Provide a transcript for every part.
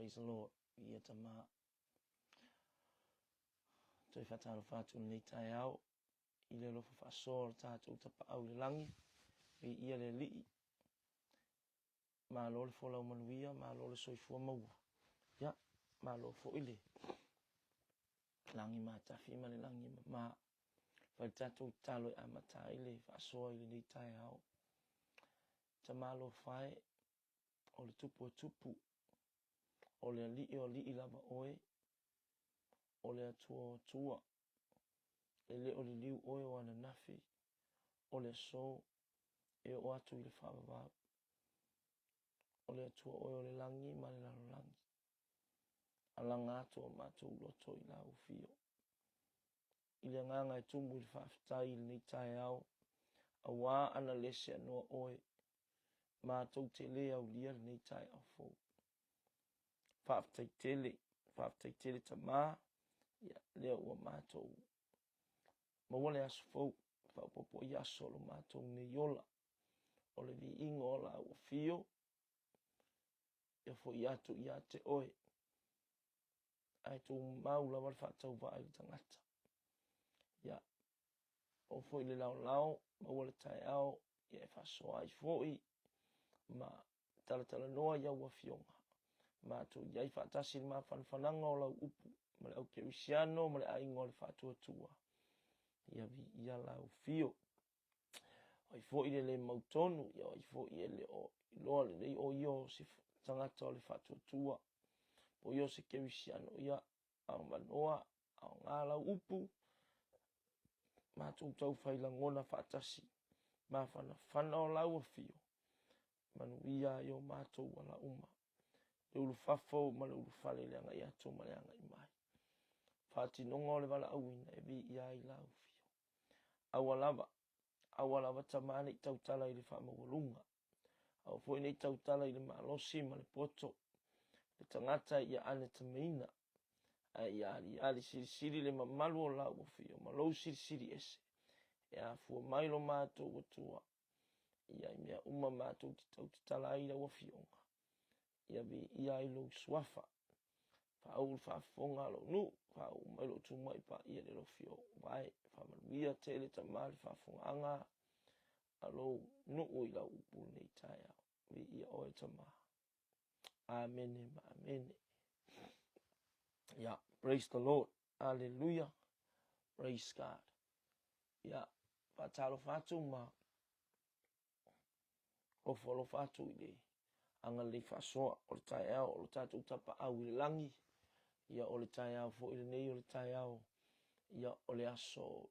Praise the Lord. Ia tama. Toe whātalo whātu nei tai ao. I le alofa faasoa o le tatou Tapaau i le lagi, viia le Alii. Malo le folau manuia, malo le soifua maua. Ia, malo foi le lagi matafi ma le lagi e mamā. Fai le tatou tatalo e amata ai le faasoa i lenei taeao. Tama alofa e, o le tupu e tupu, o le Alii o alii lava oe, o le Atua o atua, E le o liliu oe o ananafi, o le aso, e oo atu i le faavavau. O le Atua oe o le lagi ma le lalolagi. Alaga atu o matou loto i lau afio. I le agaga e tumu i le faafetai i lenei taeao, auā ana le seanoa oe, matou te lē aulia lenei taeao fou. Faafetai tele, faafetai tele Tamā, ia, lea ua matou maua le aso fou, faaopoopo i aso o lo matou nei ola, o le viiga o lau afio, ia fo'i atu ia te oe, ae tumau lava le faatauvaa i le tagata. Ia, oo foi le laolao, maua le taeao, ia e faasoa ai foi ma talatalanoa i au afioga. Matou i ai faatasi i le mafanafanaga o lau upu ma le au kerisiano ma le aiga o le faatuatua. Ia viia lau afio. O ai foi le le mautonu, ia o ai foi e le o iloa lelei o ia o se tagata o le faatuatua, po o ia o se kerisiano, ia avanoa, aoga lau upu, matou taufai lagona faatasi, mafanafana o lau afio, manuia ai o matou ala uma, le ulufafo ma le ulufale i le agai atu ma le agai mai. Faatinoga o le valaauina e viia ai lau afio. Aua lava, aua lava Tama ne i tautala i le faamaualuga, aua foi ne i tautala i le malosi ma le poto, le tagata ia ane tameina, ae ia aliali silisili le mamalu o lau afio ma lou silisili ese, e afua mai lo matou Atua, ia i mea uma matou te tautatala ai i lau afioga, ia viia ai lou suafa. Faauu le faafofoga a lou nuu, faauu mai lou tumai paia le alofi o ou vae, faamanuia tele Tama le faafofogaaga a lou nuu i lau upu i lenei taeao. Viia oe Tama. Amene ma amene. Yeah, praise the Lord. Hallelujah. Praise God. Yeah, faatalofa atu ma ofo alofa atu i le agalelei faasoa o le taeao o lo tatou tapaau i le lagi. Ia o le taeao foi lenei o le taeao ia o le aso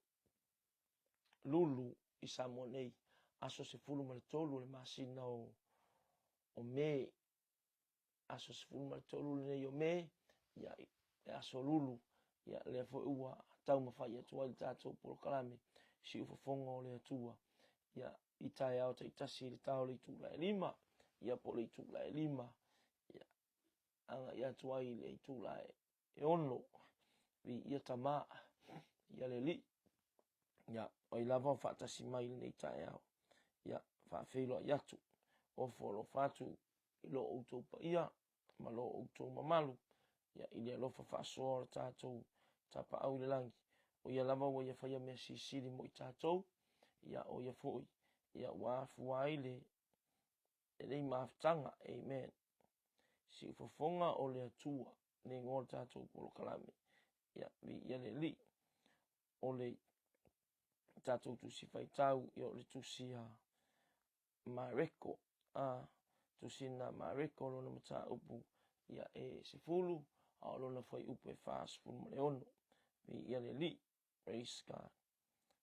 Lulu i Samoa nei, aso 13 o le masina o Me, aso 13 lenei o Me, ia le aso Lulu, ia lea foi ua taumafai atu ai le tatou polokalame Siufofoga o le Atua, ia i taeao taitasi i le ta o le itula e 5, ia po o le itula e 5, ia agai atu ai i le itula e 6, viia Tama, ia le Alii, ia, o ai lava o faatasi mai i lenei taeao, ia, faafeiloai atu, ofo alofa atu i lo outou paia ma lo outou mamalu, ia, i le alofa faasoa o le tatou Tapaau i le lagi, o ia lava ua ia faia mea silisili mo i tatou, ia, o ia foi, ia, ua afua ai le lenei mafutaga, amen. Siufofoga o le Atua, le igoa o le tatou polokalame, ia, viia le Alii. O le tatou tusi faitau, ia, o le tusi a Mareko, a, tusi na Mareko lona mataupu, ia, e 10, a o lona fuaiupu e 46. Viia le Alii. Praise God.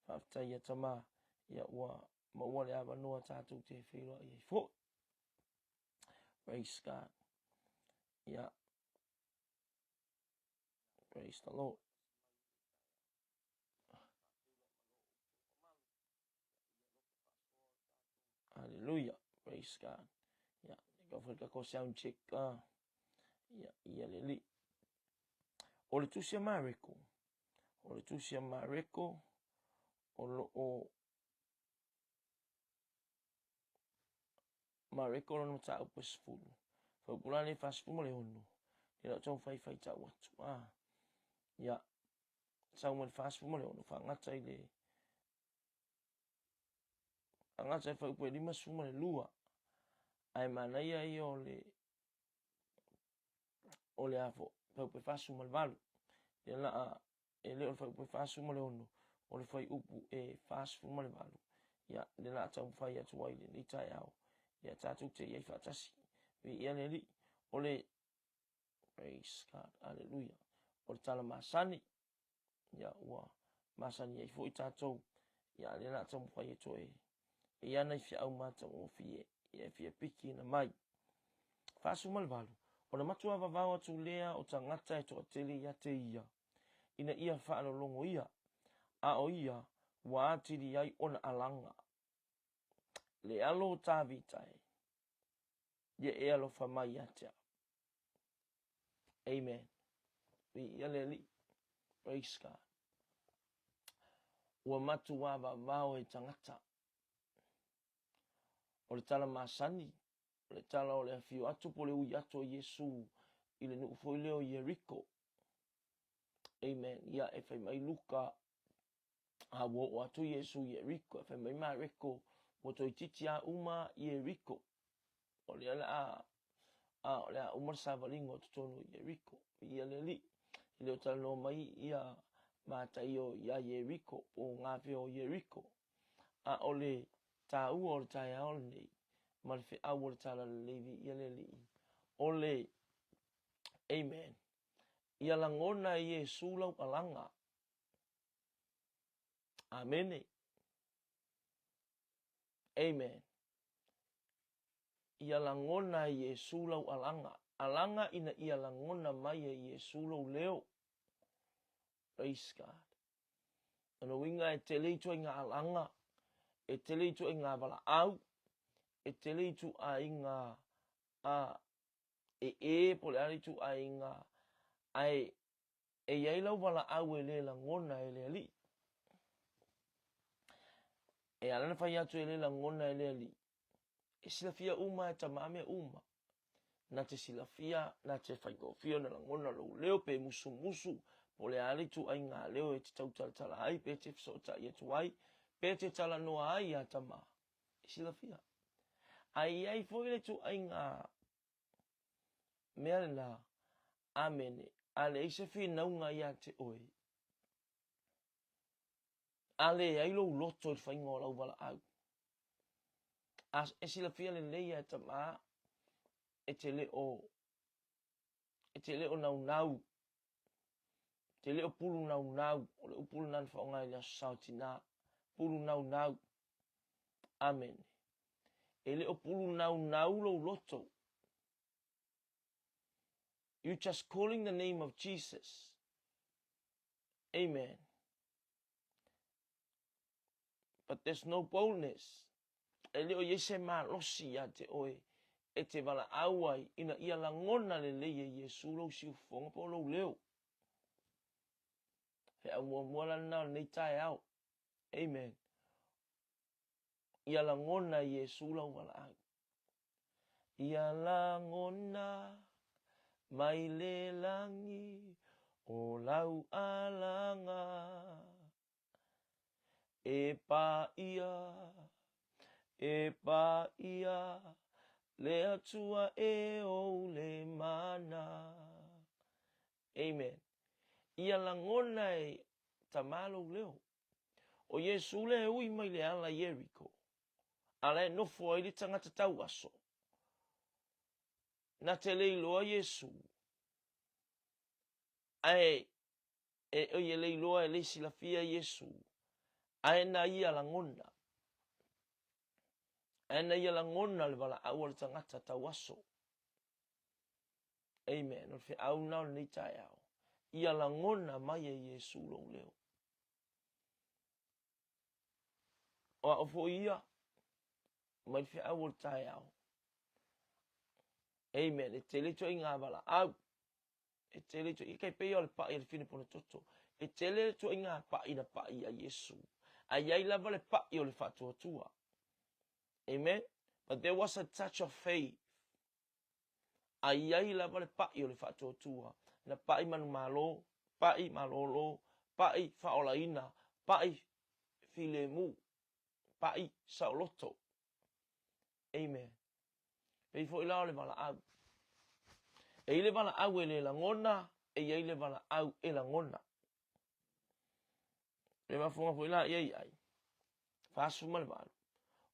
Faafetai ia Tama, ia ua maua le avanoa tatou te feiloai ai foi. Praise God. Ia. Praise the Lord. Hallelujah. Praise God. Ia, ka foi ka ko sound check. Ia, ia le li. O le tusi a Mareko. O le tusi a Mareko o lo o Mareko lona mataupu e 10. Faupulane 46. Lea o taumafai faitau atu. Ah. Ia, sau mai le 46, faagata i le faagata i le fuaiupu e 52. Ae manaia ia o le o le a foi, fuaiupu e 48. Lea la a e le o le fuaiupu e 46, o le fuaiupu e 48. Ia, lea la a taumafai atu ai i lenei taeao. Ia, tatou te i ai faatasi. Viia le Alii. O le Praise God. Hallelujah. O le tala masani. Ia, ua masani ai foi tatou. Ia, lea la a taumafai atu e e i ana i feau matagofie, ia e fia piki na mai. 48, ona matua vavao atu lea o tagata e toatele ia te ia, ina ia faalologo ia, a o ia ua atili ai ona alaga. Le alo o Tavita e, ia e alofa mai ia te au. Amen. Viia le Alii. Praise God. Ua matua vavao e tagata. O le tala masani, o le tala o le afio atu po o le ui atu o Iesu i le nuu foi lea o Ieriko. Amen. Ia, e fai mai Luka, a ua oo atu Iesu i Ieriko, e fai mai Mareko, ua toeitiiti a uma Ieriko. O lea le a, a o le a uma le savaliga o totonu o Ieriko. Ia le Alii, e le o talanoa mai ia Mataio ia Ieriko, po o gafea o Ieriko. A o le taua o le taeao lenei, ma le feau o le Talalelei, viia le Alii, o le, Amen, ia lagona e Iesu lau alaga. Amene. Amen. Ia lagona e Iesu lau alaga. Alaga ina ia lagona mai e Iesu lou leo. Praise God. O lona uiga e tele ituaiga alaga, e tele ituaiga valaau, e tele ituaiga a ee po o le a le ituaiga, ae e i ai lau valaau e le lagona e le Alii. E ala ona fai atu e le lagona e le Alii, e silafia uma e Tama mea uma. Na te silafia, na te faigofie ona lagona lou leo pe musumusu, po o le a le ituaiga leo e te tautalatala ai, pe te fesootai atu ai, pe te talanoa ai iā Tama. E silafia. Ae i ai foi le ituaiga mea lena, amene, a leai se finauga ia te oe, a leai lou loto i le faiga o lau valaau. A e silafia lelei e Tama, e te le o, e te le o naunau, e te le o pulu naunau, o le upu lena na faaaoga i le Aso Sa o Tina, pulu naunau. Amene. E le o pulu naunau lou loto. You just calling the name of Jesus. Amen. But there's no boldness. E le o i ai se malosi ia te oe e te valaau ai ina ia lagona lelei e Iesu lou siufofoga po o lou leo. Feau muamua la lena o lenei taeao. Amen. Ia lagona e Iesu lau valaau. Ia lagona mai le lagi o lau alaga E paia, e paia le Atua e ou le mana. Amen. Ia lagona e Tama lou leo. O Iesu lea e ui mai le ala i Ieriko, a la e nofo ai le tagata tauaso. Na te le iloa Iesu, ae e oi e le iloa e le silafia Iesu, ae na ia lagona. Ae na ia lagona le valaau a le tagata tauaso. Amen. O le feau lena o lenei taeao. Ia lagona mai e Iesu lou leo. O au foi ia, mai le feau o le taeao. Amen. E tele ituaiga valaau. E tele ituaiga, e tai pei o le paʻi a le fine pona toto. E tele ituaiga paʻi na paʻi iā Iesu. Ae i ai lava le paʻi o le faatuatua. Amen. But there was a touch of faith. A i ai lava le paʻi o le faatuatua, na paʻi manumalo, paʻi malōlō, paʻi faaolaina, paʻi filemu, paʻi saoloto. Amen. Pei foi la o le valaau. E i le valaau e le lagona, e i ai le valaau e lagona. Le mafuanga foi la ia i ai. 48.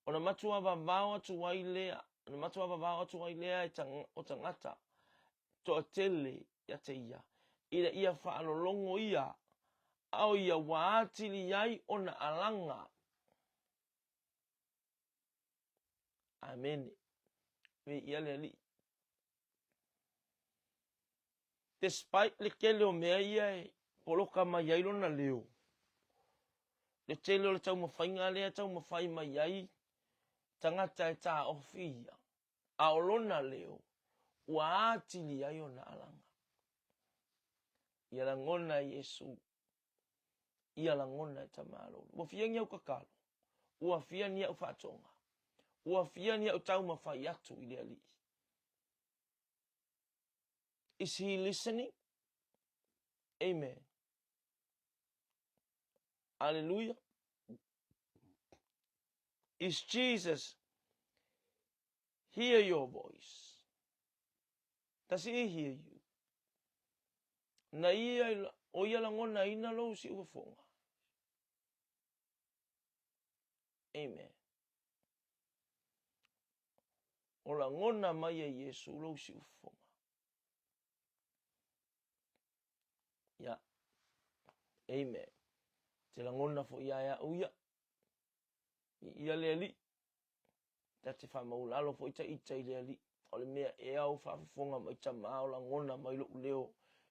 Ona matua vavao atu ai lea, ona matua vavao atu ai lea e tang, o tagata toatele ia te ia, ina ia faalologo ia, a o ia ua atili ai ona alaga. Amene. Viia le Alii. Despite le tele o mea ia e poloka mai ai lona leo, le tele o le taumafaiga lea e taumafai mai ai tagata e taofi ia, a o lona leo ua atili ai ona alaga. Ia lagona e Iesu, ia lagona e Tamālolo. Ua fia ni au tatalo, ua fia ni au faatoga, ua fia ni au taumafai atu i le Alii. Is he listening? Amen. Hallelujah. Is Jesus hear your voice? Does he hear you? Na ia, o ia lagona ina lou siufofoga. Amen. O lagona mai e Iesu lou siufofoga. Ia. Amen. Te lagona foi ia e au ia. I ia le Alii. Ta te faamaulalo foi ta ita i le Alii. O le mea ea o faafofoga mai Tama o lagona mai lo'u leo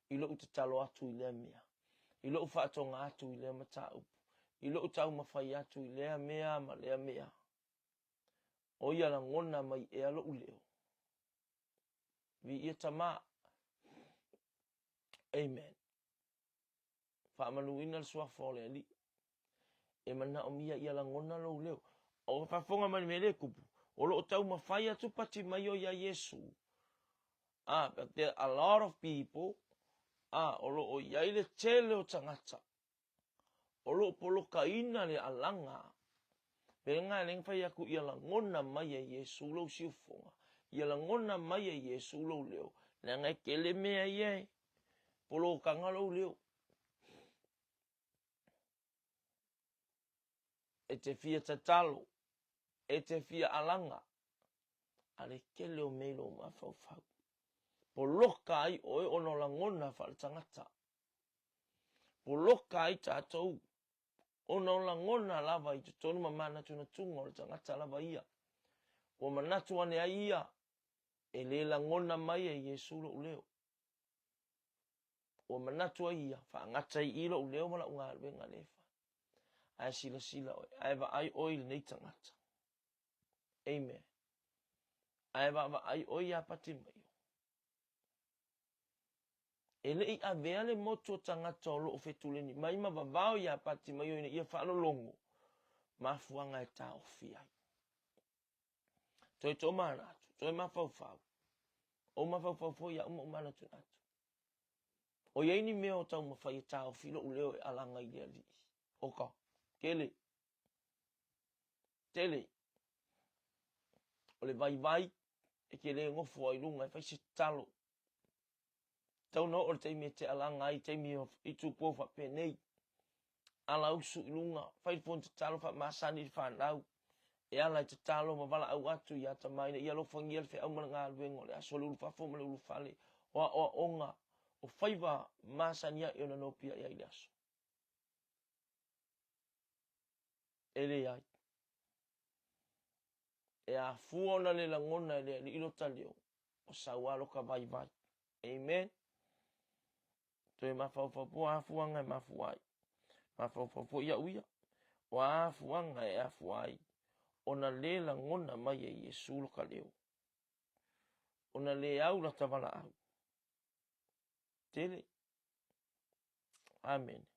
i lo'u tatalo atu i lea mea, i lo'u faatoga atu i lea mataupu, i lo'u taumafai atu i lea mea ma lea mea. O ia lagona mai ea lo'u leo. Viia Tama. Amen. Faamanuina le suafa o le Alii. E manaomia ia lagona lou leo. O faafofoga mai le mea lea e tupu, o lo o taumafai atu Patimaio iā Iesu. Ah, but there are a lot of people, ah, o lo o i ai le tele o tagata o lo o polokaina le alaga. Pena e le mafai atu ia lagona mai e Iesu lou siufofoga, ia lagona mai e Iesu lou leo, leaga e tele mea ia e polokaga lou leo. E te fia tatalo, e te fia alaga, a le tele o mea i lou mafaufau. Poloka ai oe ona o lagona faaletagata. Poloka ai tatou ona o lagona lava i totonu ma manatunatuga o le tagata lava ia. Ua manatu ane ai ia, e le lagona mai e Iesu lou leo. Ua manatu ai ia, faagata i i lou leo ma lau galuega lea e fai. Ae silasila oe, ae vaai oe i lenei tagata. Amen. Ae vaavaai oe iā Patimaio. E le i avea le motu o tagata o lo o fetuleni mai ma vavao iā Patimaio ina ia faalologo mafuaaga e taofi ai. Toe tomanatu, toe mafaufau. O mafaufau foi iaʻu ma ou manatunatu. O i ai ni mea o taumafai e taofi loʻu leo e alaga i le Alii. Oka, tele. Tele. O le vaivai e te le nofo ai i luga e fai se tatalo. Tau na oo le taimi e te alaga ai, taimi i tupou faapenei. Ala usu i luga, fai le fono tatalo faamasani i le fanau. E ala i tatalo ma valaau atu iā Tama ina ia alofagia le feau ma le galuega o le aso, le ulufafo ma le ulufale, o aoaoga, o faiva masani aʻe ona nopiai ai i le aso. E leai. E afua ona le lagona e le Alii lota leo, o sau lava loka vaivai. Amen. Toe mafaufau po afuaga e mafua ai. Mafaufau foi iaʻu ia, o afuaga e afua ai ona le lagona mai e Iesu loka leo, ona le au lata valaau. Tele. Amene.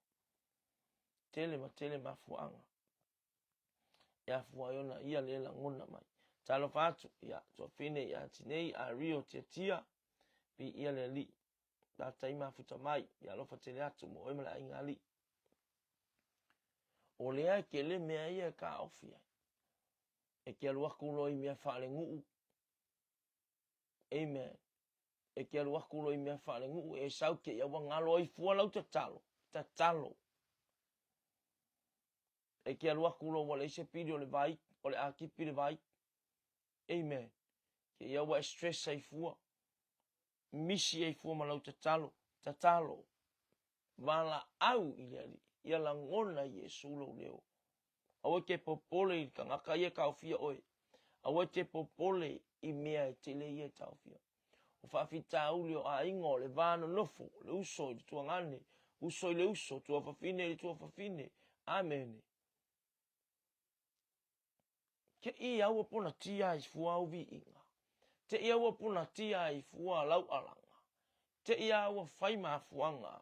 Tele ma tele mafuaaga e afua ai ona ia le lagona mai. Talofa atu ia Tuafine, ia Tinei, a Rio Tiatia. Viia le Alii. Faafetai mafuta mai, ia alofa tele atu mo oe ma le aiga alii. O lea e tele mea ia e taofi ai. E te alu atu loa i mea faalenuu. Amen. E te alu atu loa i mea faalenuu, e sau te i a ua galo ai fua lau tatalo. Tatalo. E te alu atu loa ua leai se pili o le vai, o le a tipi le vai. Amen. Te i a ua e stress ai fua. Misi ai fua ma lau tatalo. Tatalo. Valaau i le Alii, ia lagona e Iesu lou leo. Aua e te popole i le tagata ia e taofia oe. Aua e te popole i mea e tele ia e taofia. O faafitauli o aiga, o le va nonofo, le uso i le tuagane, uso i le uso, tuafafine i le tuafafine. Amene. Te i aua ponatia ai fua au viiga. Te i aua ponatia ai fua lau alaga. Te i aua fai mafuaga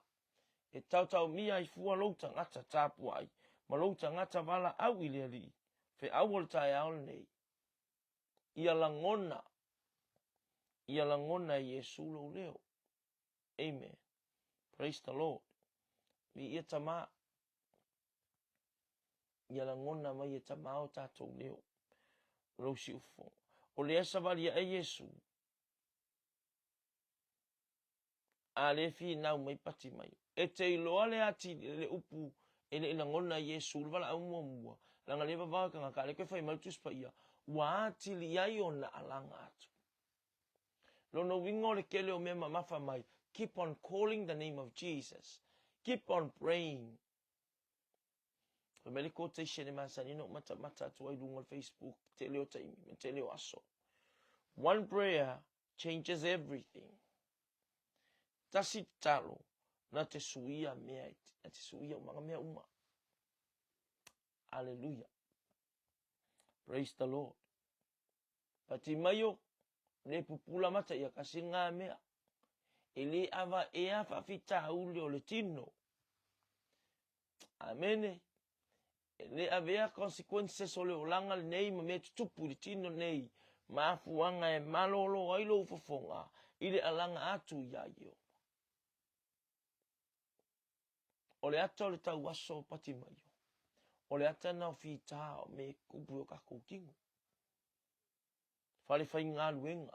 e taotaomia ai fua lou tagata tapuai ma lou tagata valaau i le Alii, feau o le taeao lenei. Ia lagona, ia lagona e Iesu lou leo. Amen. Praise the Lord. Viia Tama. Ia lagona mai e Tama o tatou leo. Lou siufofoga. O lea savali ae Iesu. A le finau mai pati mai. E te iloa le ati le upu e le i lagona e Iesu le valaau muamua, leaga le vavao e tagata, a le toe fai mai le Tusi Paia, ua atili ai ona alaga atu. Lona uiga o le tele o mea mamafa mai, keep on calling the name of Jesus. Keep on praying. Fai mai le quotation e masani ona ou matamata atu ai i luga o le Facebook, tele o taimi ma tele o aso. One prayer changes everything. Tasi tatalo na te suia mea, na te suia uma mea uma. Hallelujah. Praise the Lord. Pati mai o, le pupula mata ia kasi ngā mea. E le ava ea faafitauli o le tino. Amene. E le avea consequences o le olaga lenei ma mea tutupu i le tino nei, mafuaga e malolo ai lou fofoga i le alaga atu iā Ieova. O le ata o le tauaso o Patimaio, o le ata na o fitā o me kupu i o kakou tino. Fale faigaluega,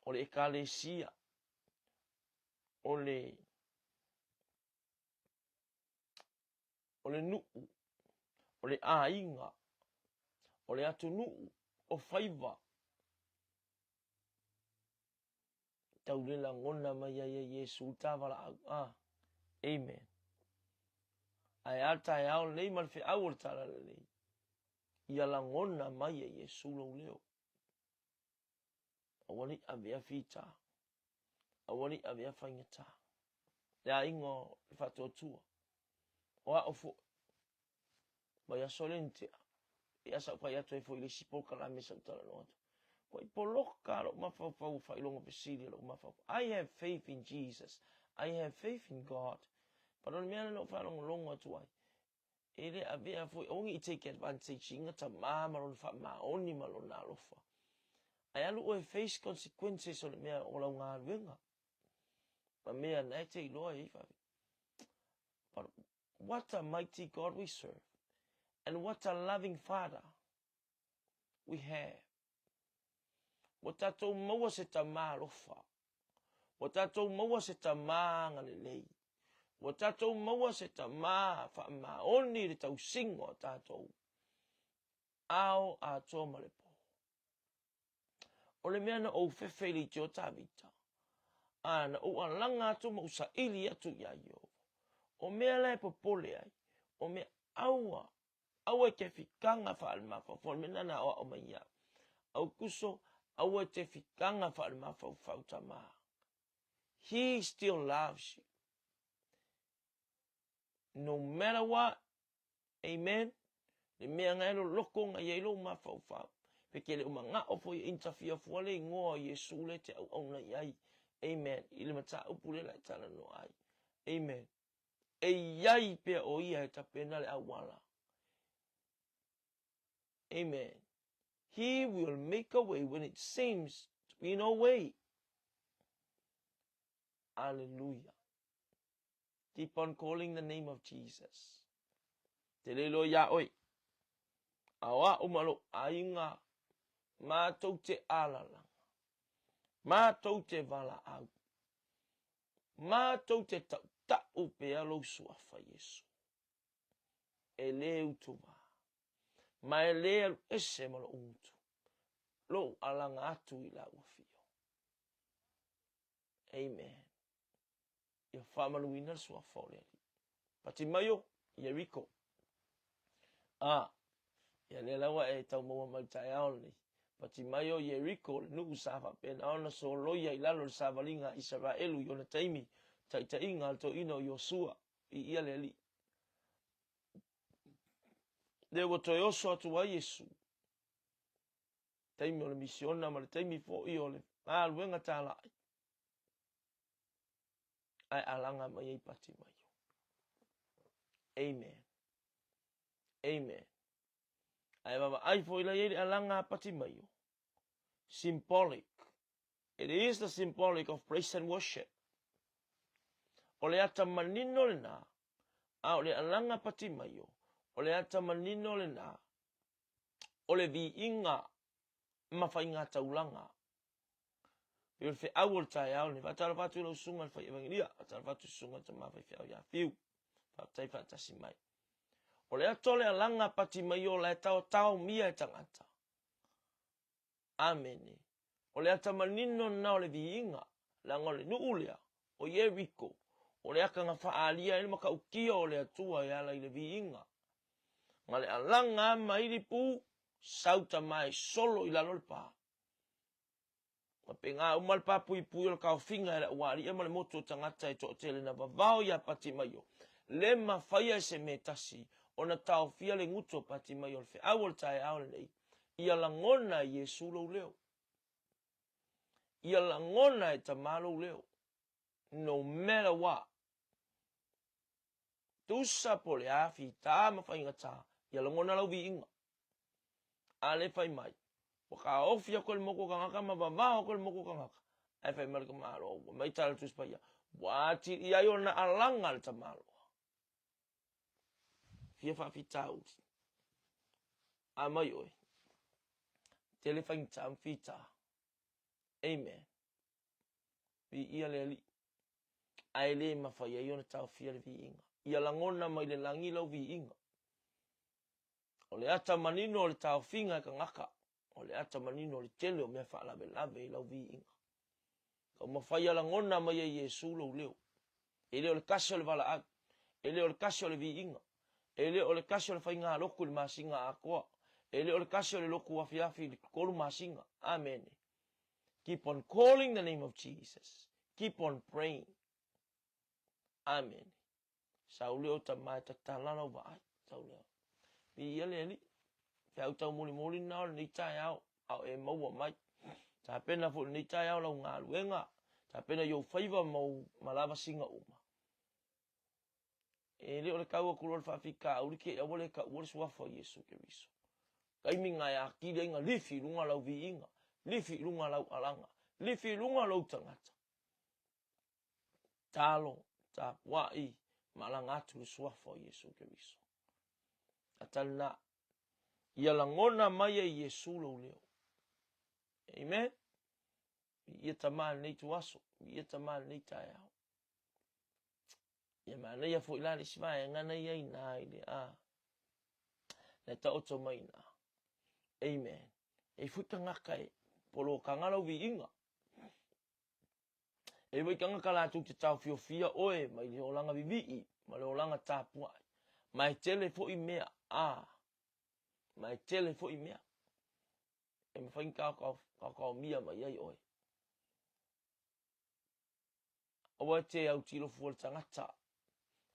o le ekalesia, o le o le nuu, o le aiga, o le atunuu, o faiva. Tau le lagona mai ai e Iesu i ta valaau. Ah, amen. Ae a le taeao lenei ma le feau o le Talalelei, ia lagona mai e Iesu lou leo. Aua ne i avea fita, aua ne i avea faigata. Le aiga o le faatuatua, o a'u foi, vaiaso lea na tea, ia sa ou fai atu ai foi i le isi polokalame sa ou talanoa atu. Kua i poloka lou mafaufau o faailoga fesili a lou mafaufau. I have faith in Jesus. I have faith in God. But o le mea lea na ou faalogologo atu ai, e le avea foi, aua ne i take advantage i ga tama ma lona faamaoni ma lona alofa. Ae alu oe face consequences o le mea o lau galuega. Ma mea na e te iloa e i whawe. But what a mighty God we serve. And what a loving Father we have. Ua tatou maua se tama alofa. Ua tatou maua se tama agalelei. Ua tatou maua se tama faamaoni i le tausiga o tatou ao atoa ma le po. O le mea na ou fefe i le iti o Tavita, a na ou alaga atu ma ou saili atu iā Ieova. O mea la e popole ai, o mea aua, aua e te fikaga faale-mafaufau, o le mea lena na aoao mai ia Aukuso, aua e te fikaga faale-mafaufau tama. He still loves you. No matter what, Amen. Le mea nga e loloko nga iai lou mafaufau. Pe ke le o mana'o foi e interfere fua le igoa o Iesu le te auauna i ai. Amen. I le mataupu lea la e talanoa ai. Amen. E iai pea o ia e tapena le auala. Amen. He will make a way when it seems to be no way. Aleluia. Keep on calling the name of Jesus. Te le iloa iā oe. A o a'u ma lou aiga, matou te alalaga, matou te valaau, matou te tautau pea lou suafa Iesu. E lē utuvā, ma e lē alu ese ma lo'u gutu, lou alaga atu i lau afio. Amen. Ia faamanuina le suafa o le Alii. Patimaio, Ieriko. A, ia lea la ua e tau maua mai le taeao lenei. Patimaio, Ieriko, le nuu sa faapena ona soloia i lalo le savaliga a Isaraelu i ona taimi, taitaiga a le toeaina o Iosua, i ia le Alii. Lea ua toe oso atu ai Iesu, taimi o le misiona ma le taimi foi o le galuega talai, ae alaga mai ai Patimaio. Amen. Amen. Ae vaavaai foi la i ai le alaga a Patimaio. Symbolic. It is the symbolic of praise and worship. O le ata manino lena, a o le alaga Patimaio, o le ata manino lena, o le viiga ma faiga taulaga. Pei o le feau o le taeao lenei. Faatalofa atu i lau susuga i le fai evangelia, faatalofa atu i susuga i le tama faifeau ia Fiu. Faafetai faatasi mai. O le ato le alaga pati mai o la e taotaomia e tagata. Amene. O le ata manino lena o le viiga, leaga o le nuu lea, o Ieriko, o le aka na faaalia ai le matautia o le Atua e ala i le viiga. Na le alaga a maili pu, sau tama e solo i lalo le pa. Na pena uma le pa puipui o le taofiga e le aualii ma le motu o tagata e toatele na vavao ia Patimaio, le mafaia e se mea tasi ona taofia le gutu o Patimaio o le feau o le taeao lenei, ia lagona e Iesu lou leo. Ia lagona e Tama lou leo. No matter what. Tusa po o le a fita ma faigata, ia lagona lau viiga. A le fai mai, ua kaofi aku e le moku o kangaka ma vavao aku e le moku o kangaka. Ae fai mai le tamaloa, ua mai tala le Tusi Paia, ua atili ai ona alaga le tamaloa. Fia faafitauli. A mai oe. Tele faigata ma fita. Amen. Viia le Alii. Ae le mafai ai ona taofia le viiga. Ia lagona mai le lagi lau viiga. O le ata manino o le taofiga e kangaka, o le ata manino o le tele o mea faalavelave i lau viiga. Taumafai ia lagona mai e Iesu lou leo. E le o le kasi o le valaau, e le o le kasi o le viiga, e le o le kasi o le faigalotu i le masina atoa, e le o le kasi o le lotu afiafi i le 3 masina. Amene. Keep on calling the name of Jesus. Keep on praying. Amene. Sau lea o tama e tatala lau vaai. Sau lea. Viia le Alii. Feau taumolimoli lena o lenei taeao, a o e maua mai. Tapena foi lenei taeao lau galuega. Tapena i ou faiva ma ou malavasiga uma. E le o le tau atu loa le faafitauli te i aua le taua le suafa o Iesu Keriso. Taimi na e atili ai na lifi i luga lau viiga, lifi i luga lau alaga, lifi i luga lou tagata. Talo, tapuai, ma alaga atu le suafa o Iesu Keriso. Ata lena, ia lagona mai e Iesu lou leo. Amen. Ia tama lenei tuaso, ia tama lenei taeao. Ia manaia foi la le isi vaega na i ai na i le a. Na taoto mai na. Amen. E foi tangata e polokaga lau viiga. E foi tangata latou te taofiofia oe mai le olaga vivii ma le olaga tapuai. Ma e tele foi mea a. Ma e tele foi mea e mafai ona taotaomia mai ai oe. Aua e te autilo fua le tagata.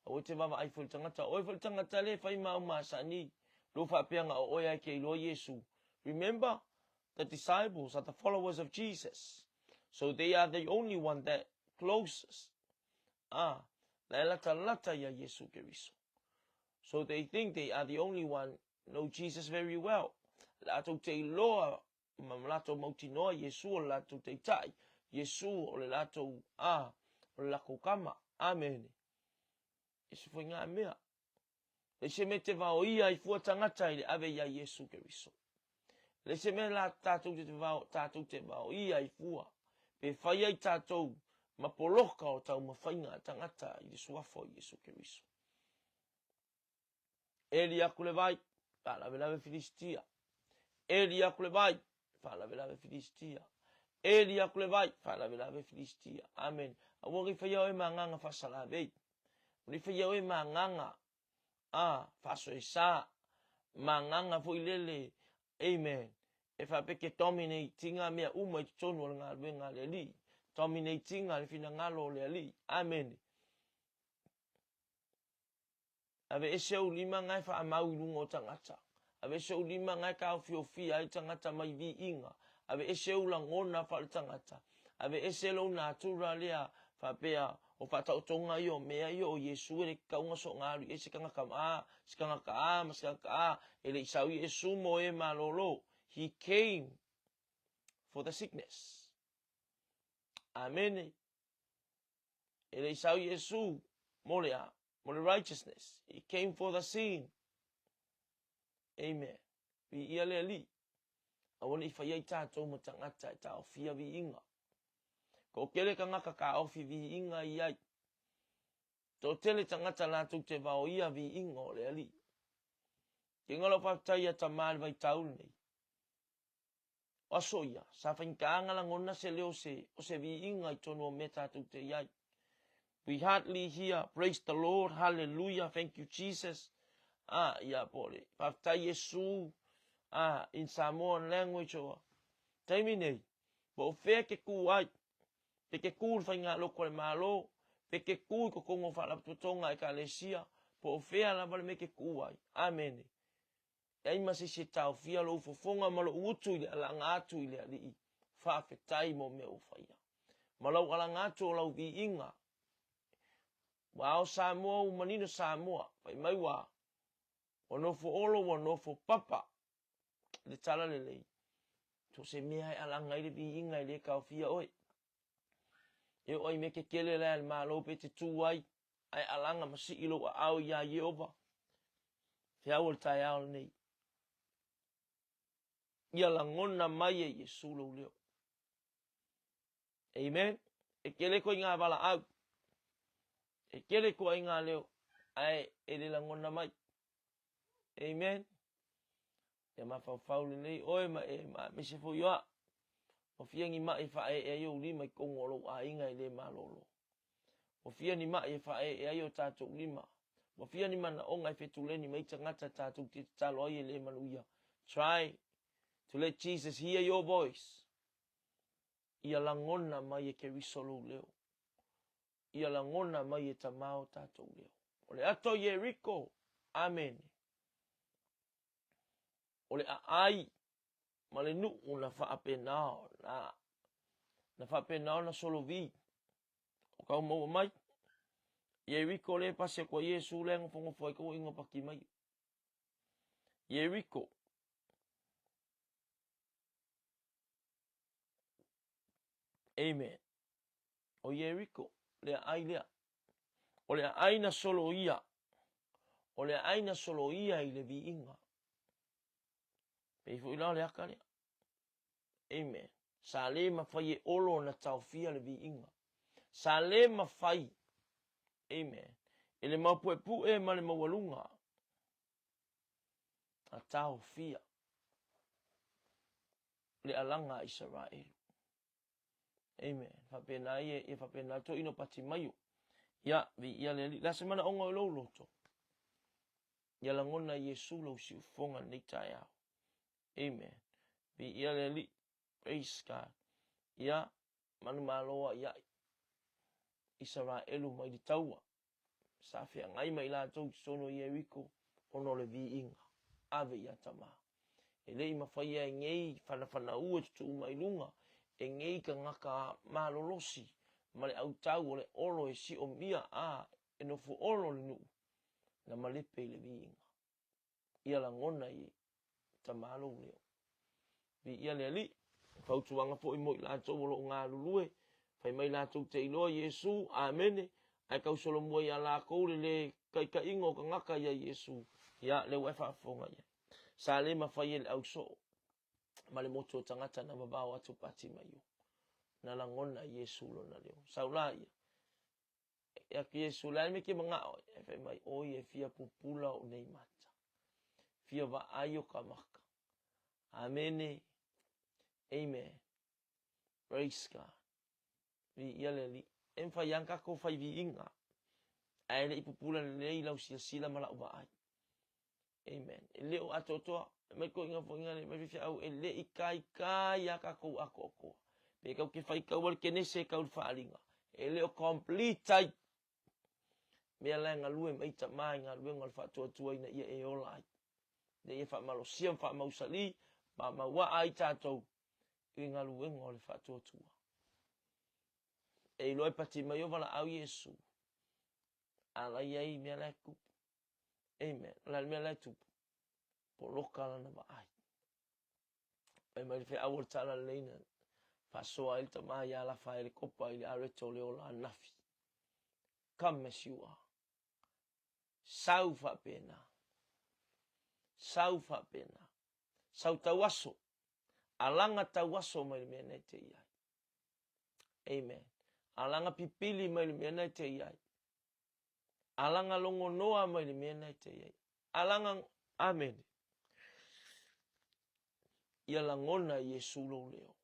Aua e te vaavaai fua le tagata. Oe foi le tagata le fai ma au masani, lou faapea na o oe a e te iloa Iesu. Remember, the disciples are the followers of Jesus. So they are the only one that closest. Ah, la e latalata ia Iesu Keriso. So they think they are the only one know Jesus very well. Latou te iloa ma latou mautinoa Iesu o le latou Taitai, Iesu o le latou, a, O le lakou kama. Amene. Ese foi ngā mea. Leai se mea te vaoia ai fua tagata i le ave iā Iesu Keriso. Leai se mea la tatou te vao, tatou te vaoia ai fua, pe fai ai tatou ma poloka o taumafaiga a tagata i le suafa o Iesu Keriso. Eli aku le vai, faalavelave Filistia. Eli aku le vai, faalavelave Filistia. Eli aku le vai, faalavelave Filistia. Amen. Aua ne i faia oe ma agaga faasalavei. Aua ne i faia oe ma agaga a faasoesa, ma agaga foi lele, amen, e faapea ke dominate ina mea uma i totonu o le galuega a le Alii, dominate ina le finagalo o le Alii. Amene. Aveese ou lima nga e faamau i luga o tagata. Aveese ou lima nga e taofiofia ai tagata mai viiga. Aveese ou lagona faaletagata. Aveese lou natura lea faapea o faataotoga ia o mea ia o Iesu e le tatau ona soona alu i ai se tagata a, se tagata a ma se tagata a, e le i sau Iesu mo e malolo. He came for the sickness. Amene. E le i sau Iesu mo le a? Mo le righteousness. He came for the sin. Amen. Viia le Alii. Aua ne i fai ai tātou ma tagata e taofia viiga. Toatele tagata taofi viiga i ai. Toatele tagata latou te vaoia viiga o le Alii. Keinga lau faafetai ia Tama i le vaitau lenei. O aso ia, sa faigata lagona se leo se, o se viiga i totonu o mea tatou te i ai. We hardly hear, praise the Lord, hallelujah, thank you Jesus. Ah, ia po le, faafetai Iesu, ah, in Samoan language or, taimi nei, po o fea ke kū ai, pe ke kū i le faigaloko a le Malo, pe ke kū i totonu o faalapotopotoga a Ekalesia, po o fea lava le mea ke kū ai. Amene. Leai ma se isi e taofia lou fofoga ma lou utu i le alaga atu i le Alii. Faafetai mo mea ua faia. Ma lau alaga atu o lau viiga. Ua ao Samoa ua manino Samoa. Fai mai ua ua nofo olo ua nofo papa. Le tala lelei. So se mea e alaga ai le viiga e le taofia oe. E oo ai mea kekele la e le Malo pe te tū ai, ae alaga ma sii lou aao iā Ieova. Feau o le taeao lenei. Ia lagona mai e Iesu lou leo. Amen. E kele koe i ngā valaau. E kele koe i ngā leo. Ae e le lagona mai. Amen. Ia mafaufau lelei oe ma e ma aemaise foi o a'u. Ua fia ni ma'i e faae'e ai ou lima i totonu o lou aiga e le malolo. Ua fia ni ma'i e faae'e ai o tatou lima. Ua fia ni manaoga e fetuleni mai tagata tatou te tatalo ai e le manuia. Try to let Jesus hear your voice. Ia lagona mai e Keriso lou leo. Ia lagona mai e Tama o tatou leo. O le ato Ieriko. Amene. O le aai ma le nuu na faapena ona na faapena ona solovi o kau maua mai. Ieriko le pasi aku a Iesu le nofonofo ai tauaiga paki mai. Ieriko. Amen. O Ieriko, le aai lea. O le aai na soloia. O le aai na soloia i le viiga. Pei foi la o le aka lea. Amen. Sa le mafai e Olo ona taofia le viiga. Sa le mafai. Amen. E le maupuepue ma le maualuga. Na taofia le alaga a Isaraelu. Amen. Faapena ia, ia faapena le toeaina o Patimaio. Ia, viia le Alii. Le a se manaoga o lou loto? Ia lagona e Iesu lou siufofoga i lenei taeao. Amen. Viia le Alii. Praise God. Ia, manumalo ai ai. Isaraelu mai le taua. Sa feagai ma i latou i totonu o Ieriko ona o le viiga. Ave ia Tama. E le i mafai e nei fanafanaua e tutuu mai luga e nei tagata malolosi ma le autau o le olo e siomia a e nofo olo le nuu na malepe i le viiga. Ia lagona i Tama lou leo. Viia le Alii. Fautuaga foi mo i latou o lo o galulue. Fai mai latou te iloa Iesu, amene, ae tau solomua ia lakou le le taitaiga o tagata ia Iesu, ia lea ua e faafofoga i ai. Sa le mafai e le au soo ma le motu o tagata na vavao atu Patimaio, na lagona e Iesu lona leo. Sau la ia, e atu Iesu, o le a le mea e te manao ai? Ae fai mai, oi e fia pupula ou nei mata, fia vaai o ta maka. Amene, amen. Praise God. Viia le Alii. E mafai lava ona tatou fai viiga, ae le i pupula lelei lau silasila ma lau vaai. Amen. E le o atoatoa, mai toeaiina foi na mai faifeau, e le i taitai lava tatou atoatoa. Pe tatou te faitau le Kenese tau le faaaliga, e le o complete ai. Mea la e galue mai tama i galuega o le faatuatua ina ia e ola ai. Ina ia faamalosia ma faamausali ma mauaa ai tatou i galuega o le faatuatua. E iloa e pati mai o valaau Iesu, a la i ai mea la e tupu. Amen. O le a le mea la e tupu? Poloka lana vaai. Fai mai le feau o le talalelei na faasoa ai le tama ia Lafaele Kopa i le areta o le ola ananafi. Come as you are. Sau faapena. Sau faapena. Sau tauaso. Alaga tauaso mai le mea na e te i ai. Amen. Alaga pipili mai le mea na e te i ai. Alaga logonoa mai le mea na e te i ai. Alaga, amene. Ia lagona e Iesu lou leo.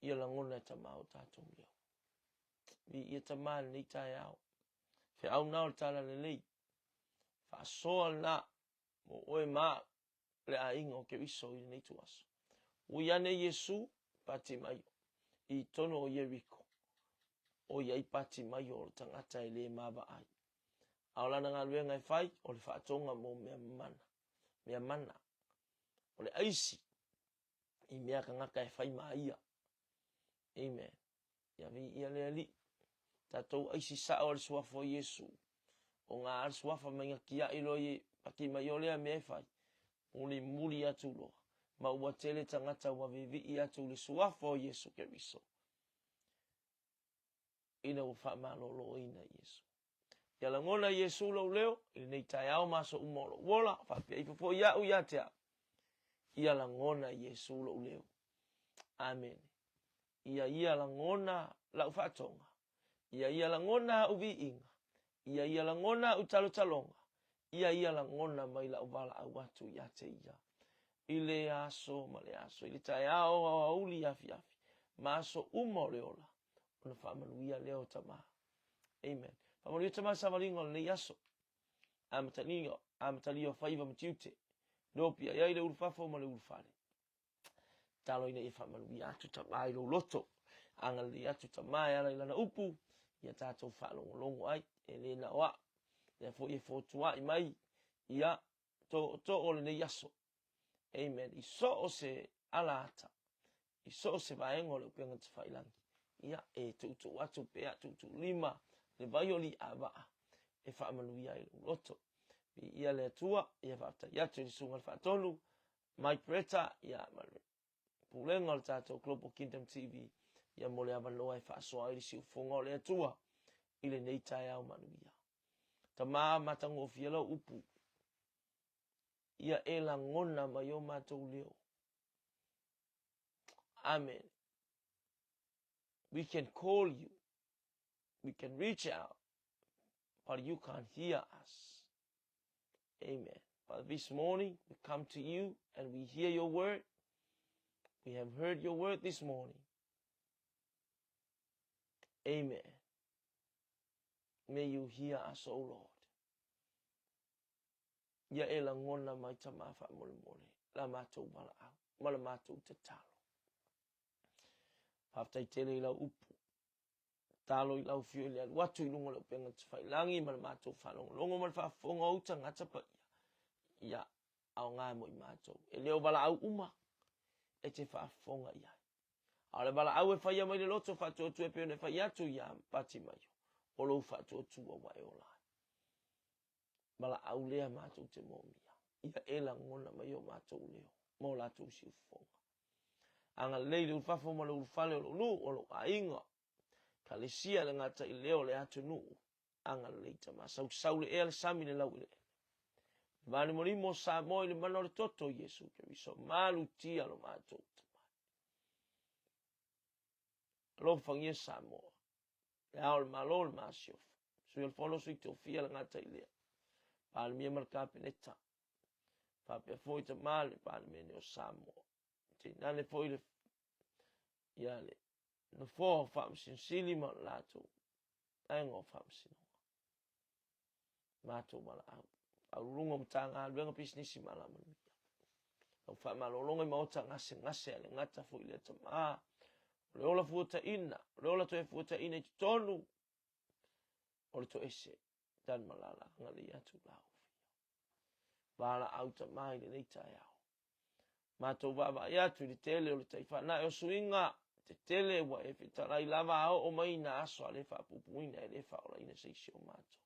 Ia lagona e Tama o tatou leo. Viia Tama i lenei taeao. Feau na o le Talalelei. Faasoa lena mo oe ma au, le aiga o Keriso i lenei ituaso. Ui ane Iesu, Patimaio, i totonu o Ieriko, ʻoiai Patimaio o le tagata e le maavaai. A o lana galuega e fai, o le faatoga mo mea mana, mea mana. O le aisi i mea tagata e fai ma ia. Amen. Ia viia le Alii. Tatou aisi sao a le suafa o Iesu. O ngā a le suafa mai nga kiaʻi loa i paki mai o lea mea e fai. Muli muli atu loa. Ma ua tele tagata ua vivii atu i le suafa o Iesu Keriso. Ina ua faamaloloina Iesu. Ia lagona Iesu lou leo i lenei taeao ma aso uma o lou ola, faapea ifo foi iaʻu ia te au. Ia lagona Iesu lou leo. Amene. Ia ia lagona lau faatoga. Ia ia lagona au viiga. Ia ia lagona au talotaloga. Ia ia lagona mai lau valaau atu ia te ia. I le aso ma le aso, i le taeao aoauli afiafi, ma aso uma o le ola, ona faamanuia lea o Tama. Amen. Faamanuia Tama savaliga o lenei aso. Amatalia, amatalia o faiva ma tiute. Lopia i ai le ulufafo ma le ulufale. Talo ina ia faamanuia atu Tama i lou loto. Agalelei atu Tama e ala i lana upu, ia tatou faalogologo ai, e le na o au. Lea foi e fotuai mai ia tootoo o lenei aso. Amen. I so o se ala ata, i so o se vaega o le upega tafailagi, ia e tuutuu atu pea, tuutuu lima, le vai o Li'avaa e faamanuia ai lou loto. Viia le Atua, ia faafetai atu i le Susuga i le Faatonu, Mike Bretta, ia ma le Pulega o le tatou Global Kingdom TV, ia mo le avanoa e faasoa ai le siufofoga o le Atua i lenei taeao manuia. Tama matagofie lau upu, ia e lagona mai o matou leo. Amen. We can call you. We can reach out. But you can't hear us. Amen. But this morning we come to you and we hear your word. We have heard your word this morning. Amen. May you hear us, O Lord. Ia e lagona mai Tama faamolemole la matou valaau ma la matou tatalo. Faafetai tele i lau upu. Talo i lau afio i le alu atu i luga o le upega tafailagi ma le matou faalogologo ma le faafofoga o ou tagata paia. Ia aoga mo i matou. E le o valaau uma e te faafofoga i ai. A o le valaau e faia mai le loto faatuatua e pei ona e fai atu ia Patimaio, o lou faatuatua ua e ola ai. Valaau lea matou te moomia, ia e lagona mai o matou leo ma o latou siufofoga. Agalelei le ulufafo ma le ulufale o lou nuu, o lou aiga. Ekalesia, e le gata i lea o le atunuu. Agalelei Tama, sausau le ea le sami le laueleele. Le valimolimo o Samoa i le mana o le toto o Iesu Keriso, malutia lo matou tamai. Alofagia Samoa, le Ao o le Malo, le Masiofo, Sui o le Fono, Sui Tofia, le gata i lea, Palemia ma le Kapeneta, faapea foi Tama le Palemene o Samoa, tainane foi le, ia le Nofoa o Faamasino Sili ma le latou Vaega o Faamasinoga. Matou valaau, Faauluuluga o Matagaluega, Pisinisi ma Alamanuia. Lau faamalologa i maota gasegase a le gata foi lea Tama, o le ola fuataina, o le ola toe fuataina i totonu o le toese, Tanumalala, agalelei atu lau afio. Valaau Tama i lenei taeao. Matou vaavaai atu i le tele o le tai faanae o suiga tetele ua e fetalai lava a oo mai na aso a le faapuupuuina e le faaolaina se isi o matou.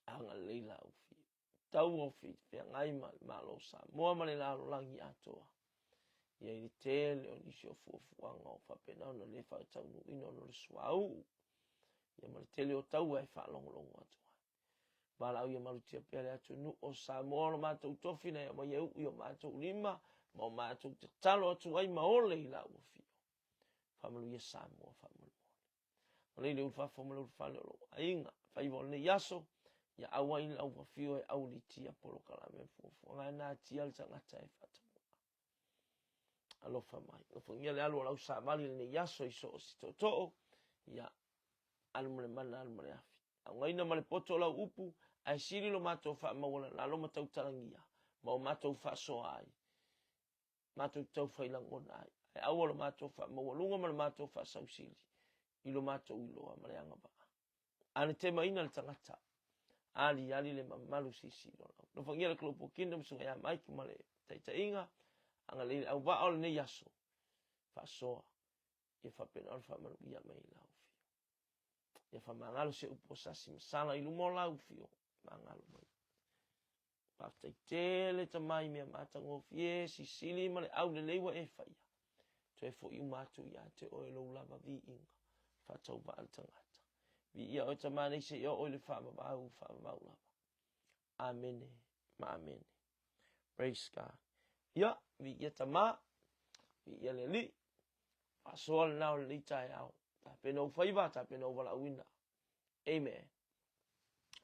Agalelei lau afio. Tau o feagai ma le Malo o Samoa ma le lalolagi atoa. Ia i le tele o nisi o fuafuaga o faapena ona le faataunuuina ona o le suauu ia ma le tele o taua e faalogologo atu ai. Valaau ia malutia pea le atunuu o Samoa o lo matou tofi na e aumai e uu i o matou lima ma o matou tatalo atu ai ma ole i lau afio. Faamanuia Samoa faamolemole. O lei le ulufafo ma le ulufale o lou aiga, faiva o lenei aso, ia aua i lau afio e aulitia polokalame ma fuafuaga e natia le tagata e faataua. Alofa mai. Alofagia le alu o lau savali i lenei aso i so o se tootoo, ia alu ma le mana, alu ma le afi. Augaina ma le poto o lau upu, ae sili lo matou faamaualalalo ma tautalagia, ma o matou faasoa ai, matou te taufai lagona ai. Ae aua lo matou faamaualuga ma le matou faasausili i lo matou iloa ma le agavaa. Anatemaina le tagata, aliali le mamalu silisili o lau. Alofagia le Global Kingdom, Susuga ia Mike ma le taitaiga, agalelei le auvaa o lenei aso, faasoa, ia faapena ona faamanuia mai i lau afio. Ia faamagalo se upu o sasi ma sala i luma o lau afio, magalo mai. Faafetai tele Tama i mea matagofie, sisili ma le aulelei ua e faia. Toe foi uma atu ia te oe lou lava viiga, faatauvaa le tagata. Viia oe Tama nei seia oo i le faavavau, faavavau lava. Amene ma amene. Praise God. Ia, viia Tama, viia le Alii, faasoa lena o lenei taeao. Tapena ou faiva, tapena ou valaauina. Amen.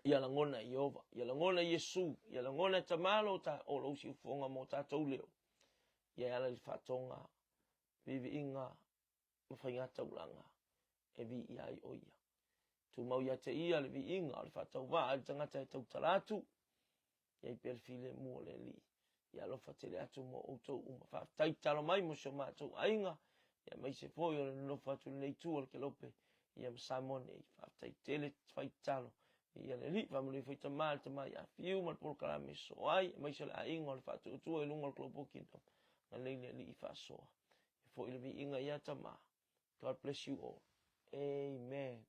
Ia lagona e Ieova, ia lagona e Iesu, ia lagona e Tama lo ta, o lou siufofoga mo tatou leo. Ia e ala i le faatoga, viiviiga ma faigataulaga e viia ai o ia. Tumau ia te ia le viiga o le faatauvaa i le tagata e tautala atu, Ia i pea le filemu o le Alii. Ia alofa tele atu mo outou uma. Faafetai tatalo mai mo si o matou aiga, ia aemaise foi o le nonofo atu i lenei itu o le kelope, ia ma Samoa nei. Faafetai tele fai tatalo. Ia le Alii, faamanuia foi Tama, le Tama ia Fiu ma le polokalame e sosoo ai, aemaise o le aiga o le faatuatua i luga o le Global Kingdom. Agalelei le Alii faasoa. Ia foi le viiga ia Tama. God bless you all. Amen.